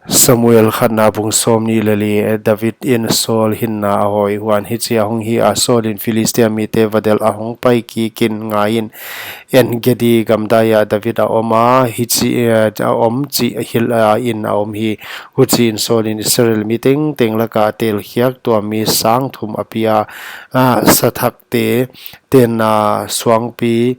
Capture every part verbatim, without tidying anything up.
Samuel khatna bung sawmnih leh li. David in Saul hinna a hoih. Huan hichi ahong hi a, Saul in Philistia mite va delh a hong pai kikin, ngaiin, En-gedi gamdai ah David a om a, hichi, eh, a om chih hilh a in a om hi. Huchiin Saul in Israel mi tengteng laka a telkhiak tuam mi sang thum a pia, ah, sathakte, tenna suangpi,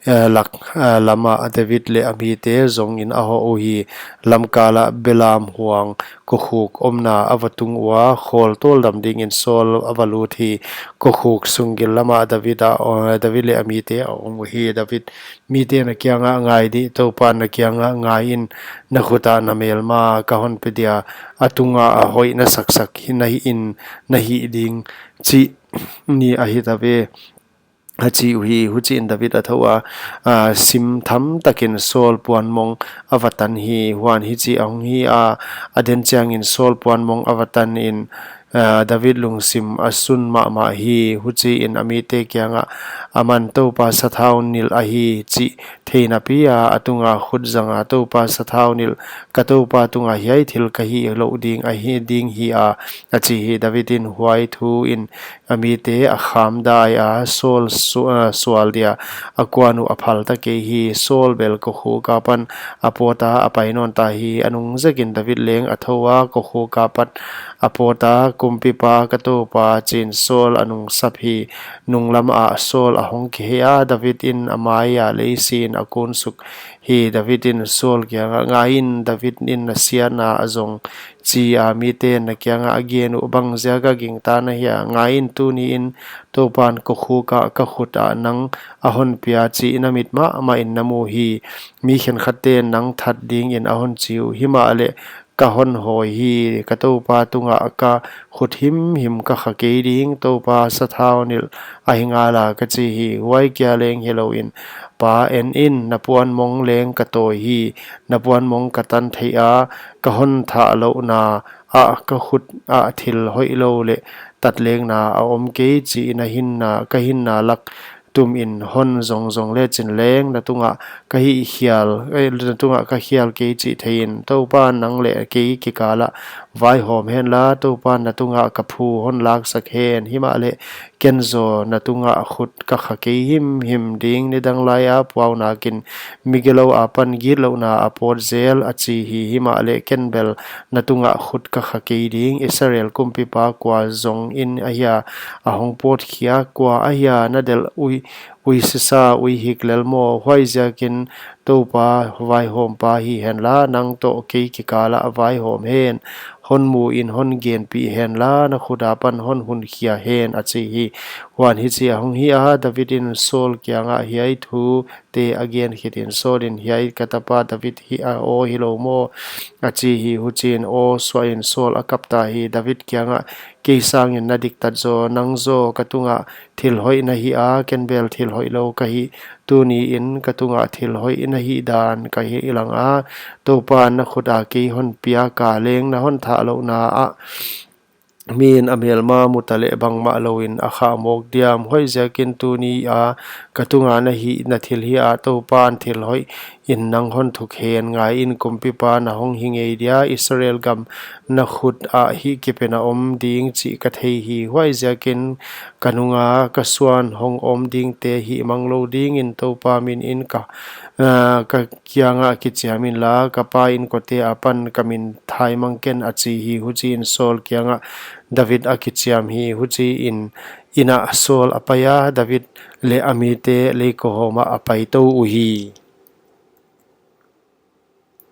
eh, lak, eh, lama David leh a mite zongin a hoh uhi. Lamkala belam huang kokhuk omna a va tung ua, khawl tawldam dingin Saul a va lut hi. Kokhuk sunggil lama David a, eh, David leh a mite a om uhi. David mite'n a kiangah, Ngai dih, Toupa'n na kiangah, Ngaiin, na khut ah na melma ka hon pe dia, a tunga a hoih na saksak hi na hihin na hih ding, chih ni ahi ta ve, a chi uhi. Huchiin David a thou a, a, sim tham takin Saul puanmong a va tan hi. Huan hichi ahong hi a, a den chiangin Saul puanmong a va tanin, a, David lungsim a sun mahmah hi. Huchiin a mite kiangah, Aman Toupa sathau nilh ahi chih thei napi a, a tunga khut zanga, Toupa sathau nilh, ka toupa tunga hiai thil ka hih louh ding ahi ding hi a, a chi hi. David in huai thu in a mite a khamdai a, Saul su-, a, sual dia a kuan uh a phal ta kei hi. Saul bel kokhuk apan a pawt a, a pai nawn ta hi. A nung zekin David leng a thou a, kokhuk apat a pawt a, Kumpipa, ka toupa, chiin Saul a nungsap hi. Nunglam ah Saul ahong kihei a, David in a mai ah lei siin a kun suk hi. David in Saul kiangah, Ngaiin, David in na siatna a zong, chi a, mite'n na kiangah a gen uh, bangziaka gingta na hia? Ngaiin, tuniin Toupa'n kokhuk ah ka khut ah nang a hon pia chih na mit mahmahin na mu hi. Mi khenkhatte'n nang that dingin a hon chi uh, himahleh ka hon hawi hi. Ka toupa tungah ka khut himhim ka kha kei ding, Toupa sathau nilh ahi ngala, ka chi hi. Huai kia leng hilouin, Pa, en in, na puanmong leng ka tawi hi. Na puanmong ka tan thei a, ka hon thah louhna ah ka khut ah thil hoihlou leh tatlekna a om kei chih na hinna, ka hinna lak tumin hon zong zong lechin leng, na tungah ka hih khial, eh, na tungah ka khial kei chih theiin, Toupa, nang leh kei kikalah vaihawm henla, Toupa'n na tungah ka phu hon laksak hen. Himahleh ken zaw na tungah khut ka kha kei himhim ding, nidang laia puaunakin migilou apan gitlouhna a pawt zel, a chi hi. Himahleh ken bel na tungah khut ka kha kei ding. Israel kumpipa kua zongin ahia a hong pawt khia? Kua ahia na delh ui, ui sisa, ui hik lel maw? Huaiziakin Toupa vaihawmpa hi henla, nang toh kei kikalah vaihawm hen. Hon muin hon genpih henla, na khut apan hon hun khia hen, a chi hi. Huan hichi ahong hi a, David in Saul kiangah hiai thu te a gen khitin, Saul in, Hiai ka tapa David hi a aw hilou maw? a chi hi. Huchiin aw suahin Saul a kap ta hi. David kiangah, Kei sangin na diktat zaw, nang zaw ka tungah thil hoih na hih a, ken bel thil hoihlou ka hih. Tuniin ka tungah thil hoih na hih dan ka hilh a, Toupa'n na khut a kei hon piak a leng, na hon thah louhna ah mi'n a melma mu taleh bangmah louin a khah mawk diam? Huaiziakin tuni a ka tunga na hih, na thilhih a Toupa'n thil hoihin nang hon thuk hen. Ngaiin, kumpipa na hong hi ngei dia, Israel gam na khut ah hihkepen a om ding chih ka thei hi. Huaiziakin ka nunga ka suan hong om dingte hihmang lou dingin Toupa minin ka, ah, ka kiangah kichiam inla, ka pa inkote apan ka min thaimang ken, a chi hi. Huchiin Saul kiangah David a kichiam hi. Huchiin inn ah Saul a pai a, David leh a mite leikohawm ah a pai tou uhi.